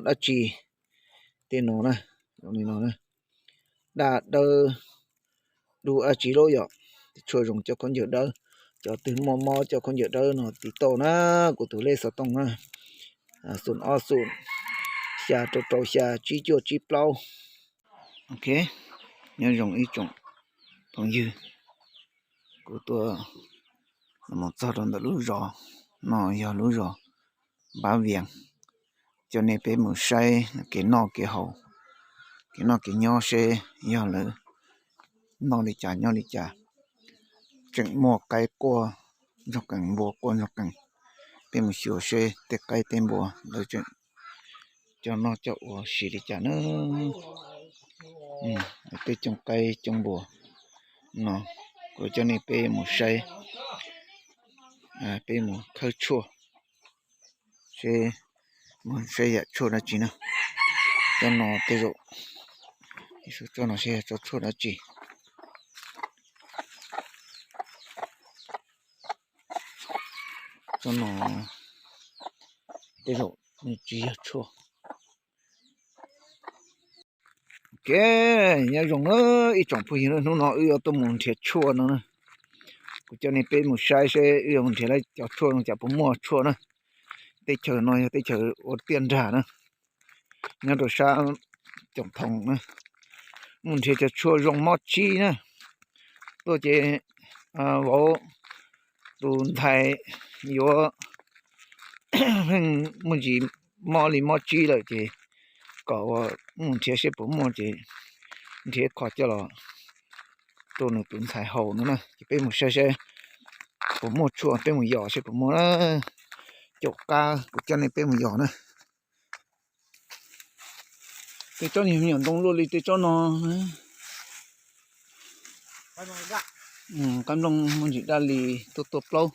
dab tsi tej no na, zoo li no na. Daj dawb dub dab tsi lub yom, tshuaj zoo coj khaub ncaws dawb. Cov twg muaj mob coj khaub ncaws dawb no tiv tauj na, kuv tus lej xov tooj na, xoom ob xoom, xya rau rau xya, tsib cuaj tsib plaub. Ok, nyob zoo ib tsoom phooj ywg, kuv tuaj mus txog rau ntawm lub zos no, yog lub zos Npab Vias, coj nej peb mus saib kev noj kev haus, kev noj kev nyob seb yog lawv noj li cas nyob li cas. Tseem muaj qaib quaj ntsoog qees, npua quaj ntsoog qees. Peb mus xyuas seb tej qaib tej npua lawv tseem coj noj coj ua siv li cas na. Tej coob qaib coob npua no, kuv coj nej peb mus saib, peb mus khawb tshuaj seb, mus saib yam tshuaj dab tsi na. Cov no tej zaum, tso no seb yog tso tshuaj dab tsi. Tso no tej zaum nws tsis yog tshuaj. Ok, nyob zoo na ib tsoom phooj ywg, hnub no wb yuav tuaj mus nrhiav tshuaj no na. Kuv coj nej peb mus saib seb wb yuav mus nrhiav lawv cov tshuaj no cas puas muaj tshuaj na. Teb chaws no yog teb chaws ua tiaj nrag na, nyob rau sab Coom Thoom na. Mus nrhiav cov tshuaj zoo mob tsib na. Tuaj ces vauv tus ntxhais yuav pheej muaj ntsis mob li mob tsib lawm ces kom ua mus nrhiav seb puas muaj ces nrhiav qho coj los rau nws tus ntxhais haus no na. Ces peb mus saib seb puas muaj tshuaj, peb mus yos seb puas muaj na. Caum qab kuv coj nej peb mus yos na. Tej tsob niag me nyuam ntoo luaj li tej tsob no. Qab nplooj muaj ntsis daj li tuaj tuaj plaub.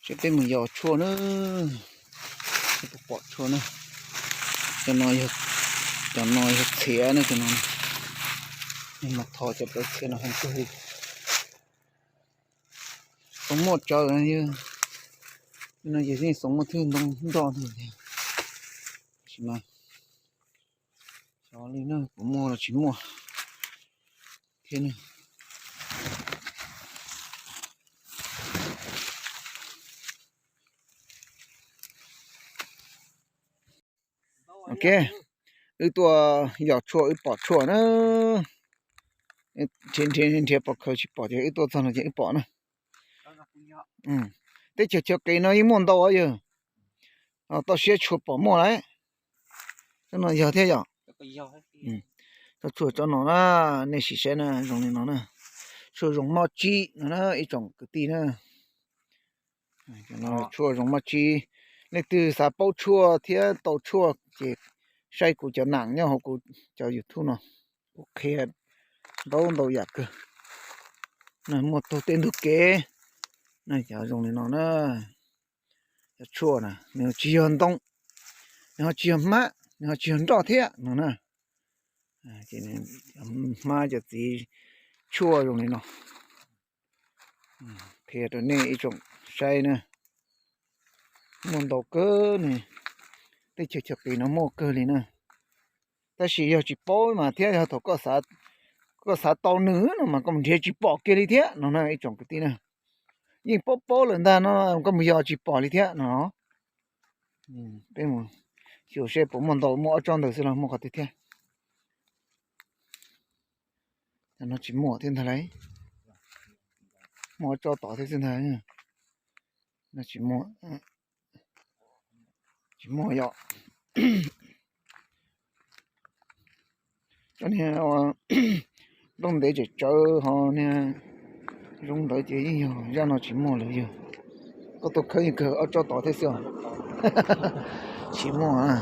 Seb peb mus yos tshuaj na, seb puas pom tshuaj na. Cov no, cov no yog txhiav na, cov no. Mas thov cov plawv txhiav no heev kawg li. Xoom muaj tsawv, no ces yeej xoom muaj thwj ntoo nroj ntag. Tab sis mas xyov li na, puas muaj los tsis muaj thiab na. Ok, wb tuaj yos tshuaj wb pom tshuaj na. Nrhiav nrhiav nrhiav pom khaws tsis pom ces wb tuaj txog no ces wb pom na. Teb chaws chaw qis no yeej muaj ntau yawg. Toj siab tshua pom muaj lawm. Tsob no yog thiab yom. Tsob tshuaj tsob no na, nej sim saib na, zoo li no na. Tshuaj zoo mob tsib no na ib tsoom kwv tij na. Tshuaj zoo mob tsib, leej twg xav paub tshuaj thiab tau tshuaj ces saib kuv cov nam nyob hauv kuv cov YouTube no, kuv qhia ntau ntau yam kawg. Muaj tug tej ntug kev, cov zoo li no na. Cov tshuaj na nws tsis yog ntoo, nws ho tsis yog hmab, nws ho tsis yog nroj thiab no na. Hmab cov txiv tshuaj zoo li no. Qhia rau nej ib tsoom saib na. Muaj ntau kawg ne, teb chaws chaw qis no muaj kawg li na. Tab sis yog tsis paub mas thiab yog thaum koj xav tau nws no mas koj mus nrhiav tsis pom kiag li thiab no na ib tsoom kwv tij na. Yeej paub paub lawm ntag no koj mus yos tsis pom li thiab no. Peb mus xyuas seb puas muaj ntau, muaj ob tsob ntawd xwb los muaj qhov twg thiab. No tsis muaj thiab ntag lauj. Muaj ob tsob tod thiab xwb ntag. No tsis muaj, tsis muaj yom. Cov niag nplooj ntev tsawv tsawv ho niag zoo ntawd ces yeej yog zaj no tsis muaj lawm yog. Koj tuaj khawb yeej kawg ob tsob tod thiab xwb os. Tsis muaj.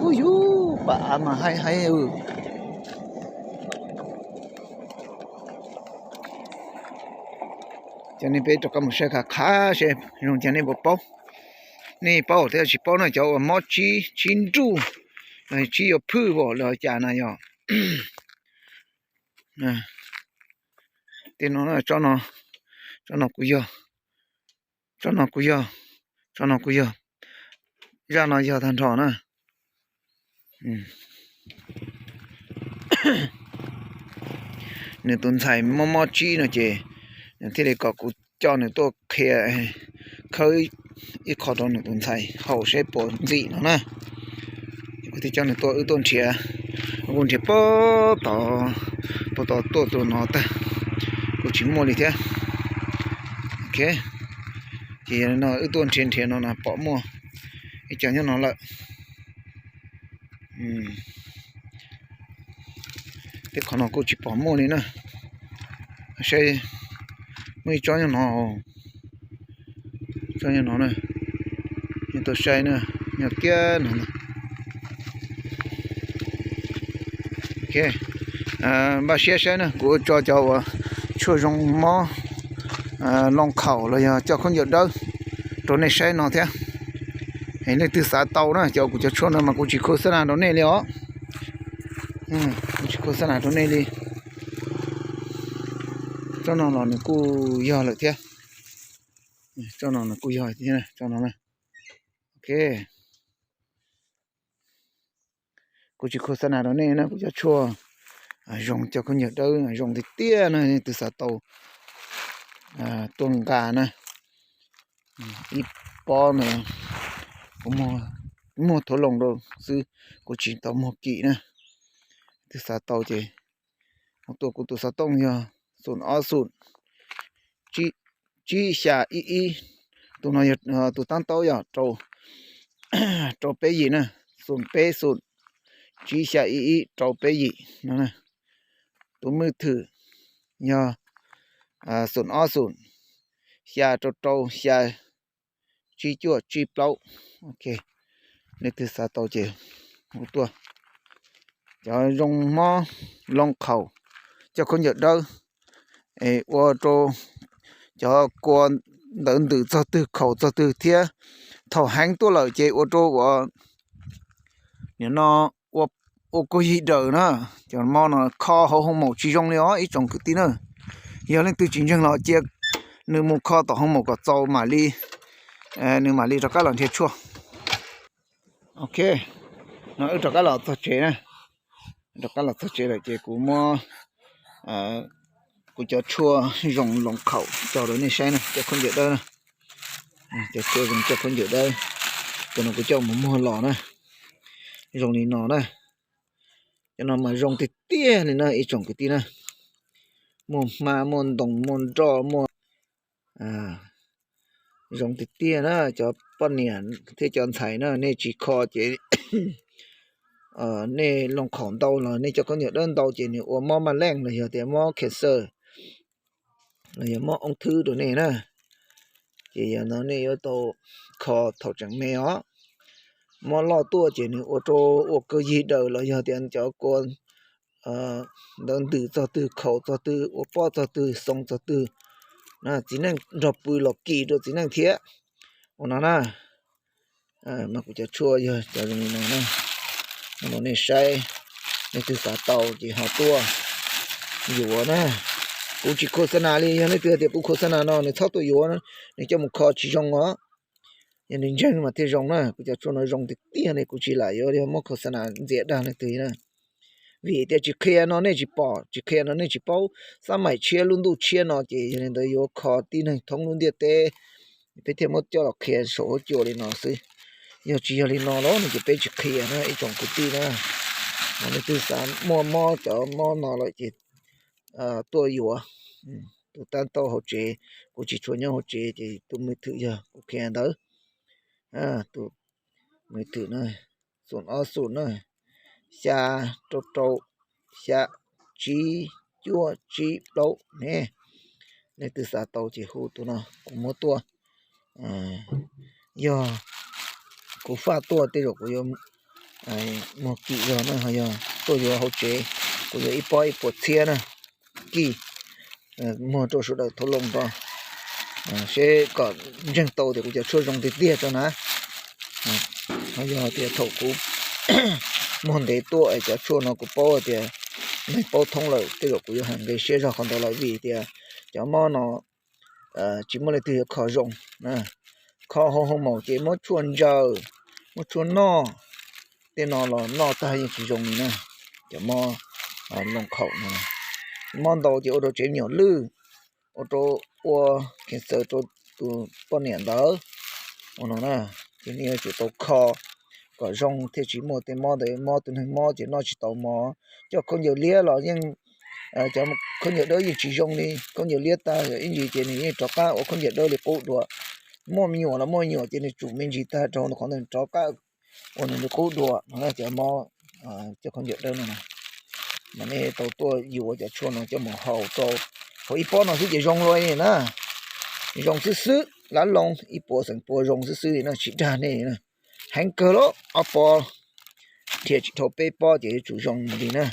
Ub yug, pam av mas haib haib. Cov nej peb rov qab mus saib qhov qhab seb zoo cas nej puas paub. Nej paub thiab tsis paub no, cov uas mob tsib, tsib nruj, tsib yuav phwj los cas na yog. Tej no, tsob no kuj yog, tsob no kuj yog, tsob no kuj yog, zaj no yog tag nrho na. Nws tus ntxhais mob mob tsib no ces nws thiaj li kom kuv coj nws tuaj qhia, khawb ib qho rau nws tus ntxhais haus seb puas ntxim no na. Kuv thiaj coj nws tuaj, wb tuaj nrhiav, kuv nrhiav puag tod, puag tod tuaj tus no tag, kuj tsis muaj li thiab. Ok, ces no wb tuaj nrhiav nrhiav no na pom muaj ib co nyob no lawm. Tej qhov no kuj tsis pom muaj li na. Saib, muaj ib tsob nyob no, tsob nyob no na, nej tuaj saib na, nyob kiag no na. Ok, npaj siab saib na, kuv tso cov uas tshuaj zoo mob loo khaum los yog coj khaub ncaws dawb rau nej saib no thiab. Es leej twg xav tau na, cov kuv cov tshuaj no mas kuv tsis khos xab nas rau nej li os. Kuv tsis khos xab nas rau nej li. Tsob no los nws kuj yog lawm thiab. Tsob no nws kuj yog thiab, tsob no. Ok, kuv tsis khos xab nas rau nej na, kuv cov tshuaj zoo coj khaub ncaws dawb zoo tiag tiag na, leej twg xav tau tuaj nqa na. Ib pob no kuv muag thauv loo rau xwb, kuv tsis tau muag kim na. Twg xav tau ces mus tua kuv tus xov tooj yog xoom ob xoom, tsib xya ib ib, tus no yog tus tab taub yog rau peb yim na, xoom peb xoom, tsib xya ib ib rau peb yim no. Tus mws thwm yog xoom ob xoom, xya rau rau xya, tsib cuaj tsib plaub. Ok, leej twg xav tau ces hu tuaj. Cov zoo mob loo khaum, coj khaub ncaws dawb, es ua rau cov kua ntawd ntws txog twg khaum txog twg thiab. Thaum heev tuaj lawm ces ua rau uas nim no ua kua yig daws na, cov mob no kho hauv hoo maum tsis zoo li os ib tsoom kwv tij na. Yog leej twg tsis ntseeg los cia nws mus kho tom hoo maum kom txaus mam li, nws mam li rov qab los nrhiav tshuaj. Ok, no wb rov qab los txog tsev na, rov qab los txog tsev lawm ces kuv muab kuv cov tshuaj zoo loo khaum tso rau nej saib na, cov khaub ncaws dawb na. Cov tshuaj zoo coj khaub ncaws dawb, cov no kuv coj mus muag los na, zoo li no na. Cov no mas zoo tiag tiag li na ib tsoom kwv tij na. Muaj hmab, muaj ntoo, muaj nroj, muaj, zoo tiag tiag na. Cov poj niam thiab cov ntxhais na, nej tsis kho ces nej loo khaum ntau los nej coj khaub ncaws dawb ntau ces nws ua mob maj leej los yog tias mob cancer los yog mob oob thwb rau nej na. Ces yog no nej yuav tau kho thaum tseem me os. Mob loj tuaj ces nws ua rau ua kua yig daws los yog tias cov kua ntawd ntws txog twg khaum txog twg ua pob txog twg xoo txog twg, txiv neej nrog pw los kis rau txiv neej thiab. Ua no na, mas kuv cov tshuaj yog cov zoo li no na. Ua no nej saib, leej twg xav tau ces ho tuaj yuav na. Kuv tsis khos xab nas li, yog leej twg tias kuv khos xab nas no nws txhob tuaj yuav, nws coj mus kho tsis zoo os. Yog nws ntseeg mas thiaj zoo na, kuv cov tshuaj no zoo tiag tiag li, kuv tsis lam yuav muab khos xab nas ntxias dag leej twg na. Vim tias tsis qhia no nej tsis pom, tsis qhia no nej tsis paub. Xab maim tshiab lub ntuj tshiab no ces yog li ntawd yuav kho tib neeg thoob lub ntiaj teb, peb thiaj muab coj los qhia saum huab cua li no xwb. Yog tsis yog li no los no ces peb tsis qhia na ib tsoom kwv tij na. Mas leej twg xav muaj mob cov mob no lawm ces tuaj yuav. Tus tab taub hauv tsev, kuv tsis tshua nyob hauv tsev ces tus mws thwm yog kuv qhia ntawd. Tus mws thwm na, xoom ob xoom na, xya rau rau, xya tsib cuaj tsib plaub ne. Leej twg xav tau ces hu tus no kuv muab tuaj. Yog kuv faj tuaj tej zaum kuv yuav muag kim zog na, ho yog tuaj yuav hauv tsev kuv yuav ib pob ib puas txhiab na. Kij muag rau sawv daws thauj loo rau seb kom ntseeg tau tias kuv cov tshuaj zoo tiag tiag tso na. Ho yog tias thaum kuv muag ntev tuaj es cov tshuaj no kuv paub tias neeg paub thoob lawm, tej zaum kuv yuav hais nqe siab zog qhov ntawd lawm vim tias cov mob no tsis muaj leej twg yuav kho zoo. Kho hauv hoo maum ces muab tshuaj ntsaws, muab tshuaj noj, tej no los noj tag yeej tsis zoo li na. Cov mob loo khaum no, mob ntau ces ua rau tsev me nyuam lwj, ua rau ua cancer rau tus poj niam ntawd. Ua no na, ces nej yuav tsum tau kho kom zoo thiaj tsis muaj tej mob ntawd. Mob tus neeg mob ces noj tsis tau mov. Coj khaub ncaws liab los yeej, cov khaub ncaws dawb yeej tsis zoo li. Khaub ncaws liab tag ib ntsis ces nws yeej rov qab ua khaub ncaws dawb li qub dua. Muaj me nyuam los muaj me nyuam ces nws tsum me ntsis tag rau qhov ntawd rov qab ua nws li qub dua no. Cov mob, cov khaub ncaws dawb no, mas nej tau tuaj yuav cov tshuaj no coj mus haus rau, haus ib pob no xwb ces zoo luaj li na. Zoo xwb xwb, lab loo ib puas xeem pua zoo xwb xwb li na, tsis dag nej li na. Heev kawg lauj, ob pob, dhia tsis dhau peb pob ces yuav tsum zoo li na.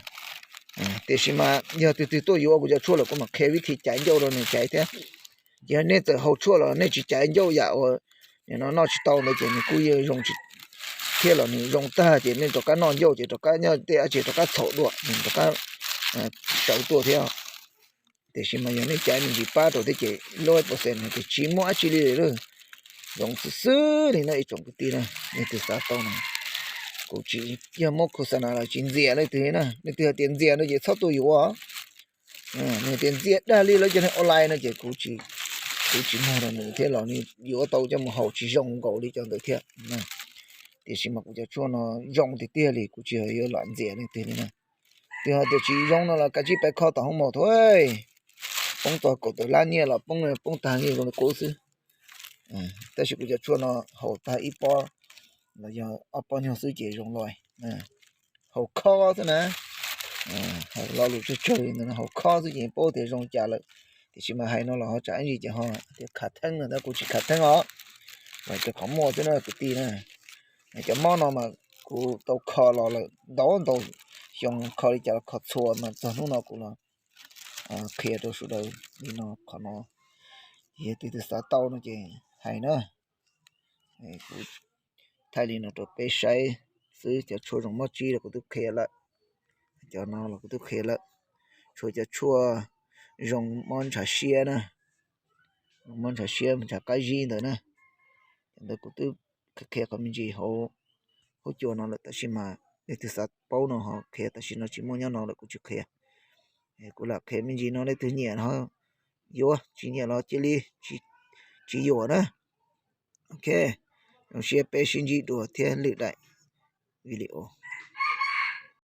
Tiam sis mas yog tus twg tuaj yuav kuv cov tshuaj lawm kuv mam qhia vib thi caiv ncauj rau nws caiv thiab. Ces yog nej txawm haus tshuaj los nej tsis caiv ncauj yam uas nim no noj tsis tau ntawd ces nws kuj yeej zoo thiab, los nws zoo tag ces nej rov qab noj ncauj ces rov qab nyob tej dab tsi rov qab txhaum dua, nws rov qab sawv tuaj thiab. Tiam sis mas yog nej caiv me ntsis pab rau thiab ces lub pos xes no ces tsis muaj dab tsi li lawm. Zoo xwb xwb li no ib tsoom kwv tij na, leej twg xav tau no, kuv tsis yog muab khos xa na los tsis ntxias leej twg na. Leej twg hais tias ntxias no ces txhob tuaj yuav. Nws tias ntxias dag li lawv cov neeg online no ces kuv, kuv tsis muag rau nws thiab los nws yuav tau coj mus haus tsis zoo nkaus li cov ntawd thiab. Tiam sis mas kuv cov tshuaj no zoo tiag tiag li, kuv tsis yuav lam ntxias leej twg li na. Twg hais tias tsis zoo no los kav tsij pais kho tom hoo maum thuam, poob txog kaum tawm lab nyiaj los poob, poob tag nyiaj zoo li qub xwb. Tab sis kuv cov tshuaj no haus tag ib pob los yog ob pob nyuag xwb ces zoo lawm. Haus kho xwb na. Lo lus tsawg tsawg li ntawd, haus kho xwb ces paub tias zoo cas lawm. Tiam sis mas hais no los ho tsam ib ntsis ces ho tias khav theeb no tab kuv tsis khav theeb os. Mas cov qhov muaj xwb na kwv tij na. Cov mob no mas kuv tau kho los lawm ntau ntau xyoo, kho li cas los kho txhua mas txog hnub no kuv los qhia rau sawv daws li no. Qhov no yog tus twg xav tau no ces hais na. Kuv thaij li no rau peb saib xwb, cov tshuaj zoo mob tsib los kuv twb qhia lawm. Cov no los kuv twb qhia lawm. Tshuav cov tshuaj zoo mob ntshav siab na, mob ntshav siab, ntshav qab zib ntawd na. Cov ntawd kuv twb qhia qhov me ntsis hauv huab cua no lawm, tab sis mas leej twg xav paub no ho qhia, tam sim no tsis muaj nyob no lawm kuv tsis qhia. Kuv lam qhia me ntsis no, leej twg nyiam ho yuav, tsis nyiam los cia li tsis yuam na. Ok, zoo siab peb sib ntsib dua thiab lwm daim video.